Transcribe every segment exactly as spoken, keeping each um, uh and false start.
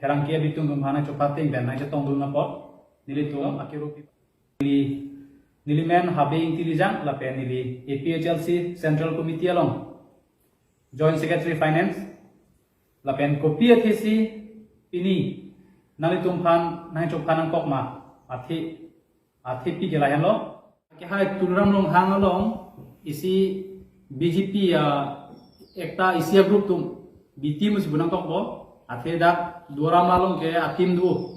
Rangke abitung atum aphan nangchepateng pen nangchetongdun apot nelitum akirup neli, neli men Habe Ingti Lijang lapen neli A P H L C Central Committee along Joint Secretary Finance, lapen kopi athesi pini nanglitum aphan nangchephan nangkok ma, athe athe pi ke lahenlo. Akehai Tuliram Ronghang along isi B J P a ekta isi a group atum B team si bu nangkokpo. Athe dak Duaram along ke a team do.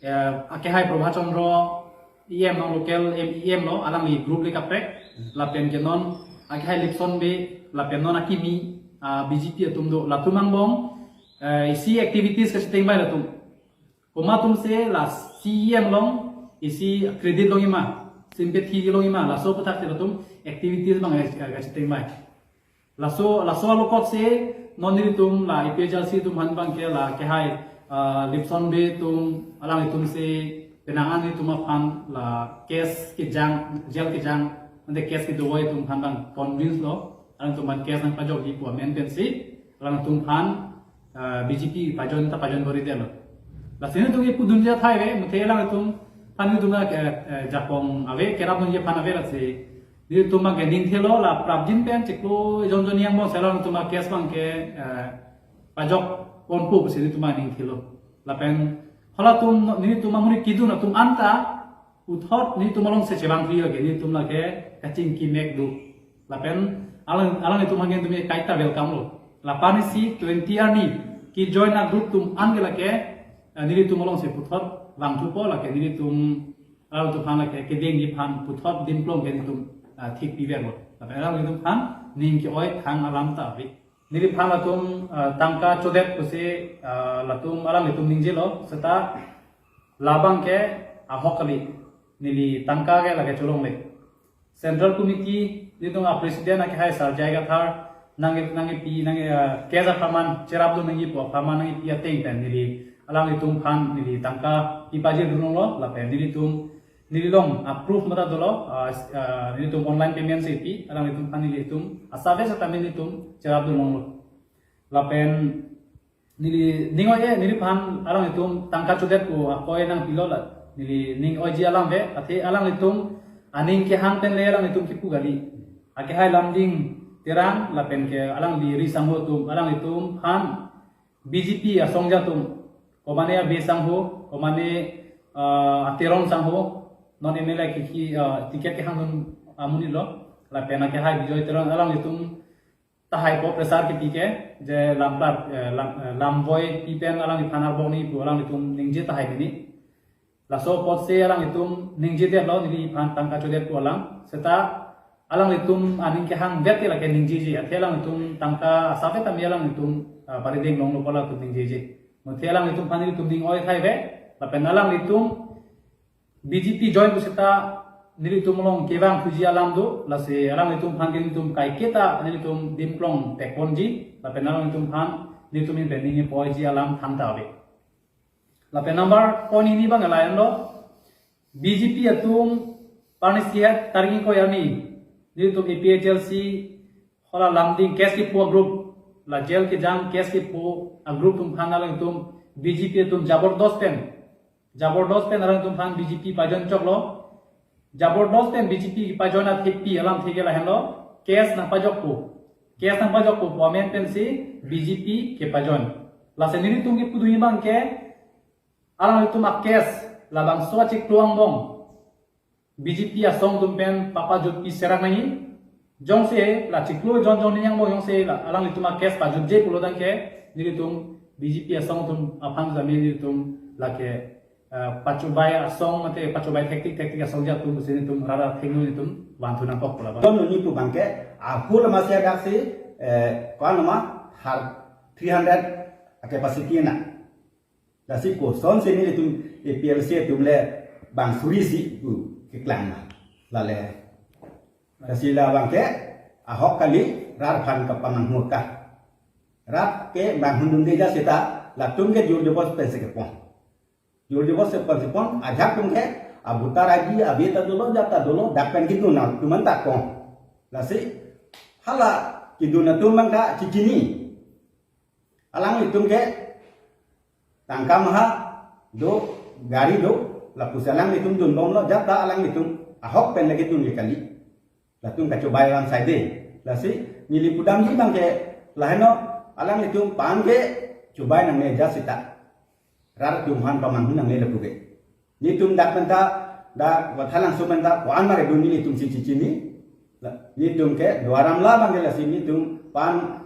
Eh, akehai Prabhat Chandra E M, non local M E M lo, alangli group le kaprek. Lapen ke non akehai Lipson Bey, lapen non akimi, ah, B J P atum do. Latum angbong, eh, isi activities kacheteng bai latum. Komat atum si la C E M along isi credit longji ma, sympathy longji ma, laso aphuthak si latum activities abang, eh, kacheteng bai. Laso, laso along apot si non nelitum la A P H L C atum aphan abang ke la akehai, ah, Lipson Bey atum, alanglitum si penang an nelitum aphan la case kejang, jail kejang, ante case kedovoi atum aphan abang convince lo, alangtum aphan case nangpajokji pu amen pensi alangtum aphan, ah, B J P pajoin ta pajoin bor-i detlo. Lasi nelitum kipudunji athai ave, muthe alangtum aphan nelitum la, eh, eh, jakong ave, kerapdunji aphan ave, lasi nelitum abang ke ningthelo, la prapjin pen chiklo jon jon angbong si alangtum a case abang ke, eh, pajok ponpo pusi nelitum abang ningthelo. Lapen halatum nelitum amonit kedun atum anta puthot nelitum along si chevangthu lake, nelitum lake kachingki mek do. Lapen alang, alanglitum aphan ke nelitum kaita welcome lo. Lapen isi twenty arni kejoin a group atum an ke lake, eh, nelitum along si puthot vangthupo, lake nelitum alangtum aphan lake kedengji aphan puthot dimplong ke nelitum, ah, thik piverlo. Lapen alanglitum aphan ning ke-oi thang alam ta ave. Neliphan latum, ah, tangka chodet pusi, ah, latum alanglitum ningjelo, seta labang ke ahok kali, neli tangka ke lake cholongle. Central Committee nelitum a President akehai Sir J I Kathar nang, nangkepi, nang, ah, case apharman cherapdun nangji pu apharman nangkepi ateng pen neli alanglitum aphan neli tangka kepajir dunlo, lapen nelitum neli along a proof mata dolo, ah, s-, ah, nelitum online payment si pi, alanglitum aphan nelitum asave setame nelitum cherapdun longlo. Lapen neli ning oi-e, neliphan alanglitum tangka chodet pu akoi nangpilo la. Neli ning oiji alam ave, athe alanglitum aning kehang pen le alanglitum kipu kali. Akehai Lamding Terang lapen ke alangli ri sangho atum, alanglitum aphan B J P asongja atum, komane Abe sangho, komane, ah, Ateron sangho, non M L A kiki, ah, ticket kehangdun amonit lo, lapen akehai Bijoy Teron, alanglitum tahaipo pressure kepi ke, je lamplat, eh, lam, eh, lamvoi pi pen alangliphan arbong ni pu alanglitum ningje tahai mini. Laso apot si alanglitum ningjedetlo neliphan tangka chodet pu alam. Seta alanglitum aning kehang vet ke lake ningjeji. Athe alanglitum tangka asave tame alanglitum, ah, parideng longlo pu alanglitum ningjeji. Muthe alanglitum aphan nelitum ning oi athai ave. Lapen alanglitum B J P join pu seta nelitum along kevangthuji alam do. Lasi alanglitum aphan ke nelitum kaiketa nelitum dimplong tekponji. Lapen alanglitum aphan nelitum in pen ning poiji alam thangta ave. Lapen number point hini abang lahenlo, B J P atum parnisi het tarik ingkoi arni nelitum A P H L C hala Lamding case kepo a group, la jail kejang case kepo a group atum aphan alanglitum B J P atum jabordos pen, jabordos pen alanglitum aphan B J P pajoin choklo. Jabordos pen B J P pajoin athepi alamthe ke lahenlo, case nangpajokpo. Case nangpajokpo pu amen pensi B J P kepajoin. Lasi nelitum kipudunji abang ke alanglitum a case labangso achiklo angbong B J P asong atum pen papajutpi serak nangji. Jongsi la chiklo jon jon ni angbong jongsi la alanglitum a case pajutje pulo tangte nelitum B J P asong atum aphan jami nelitum lake, eh, pachobai asong mate pachobai thektik thektik asongja atum pusi nelitum rara thengno nelitum vanthu nangkok pu labang. Don nuni pu abang ke ahul masi adak si, eh, ko-an ma har three hundred a capacity na. Lasi kosonsi nelitum A P L C atum le bang suri si pu keklang ma. Lale. Lasi labang ke ahok kali rat aphan kapamanghu ka. Rat ke banghundunde ja seta latum ke jur jobos pensi kepon. Jur jobos si pensi pon, ajahak atum ke a voter I D, a beta dolo, jata dolo, dak pen kedun atum anta kong. Lasi hala kedun atum abang ta chechini. Alanglitum ke tangka maha do, gari do, lapusi alanglitum dunbomlo, ajat ta alanglitum ahok pen lagi dunle kali. Latum kachobai vang saide. Lasi neli pudamji abang ke laheno, alanglitum pan ke chobai nangne ajat seta rat atum aphan pamanghu nangne lapu ke. Nelitum dak penta, dak Vathalangso penta ko-an ma kedun nelitum si chichini. La, nelitum ke Duar Amla abang ke lasi nelitum pan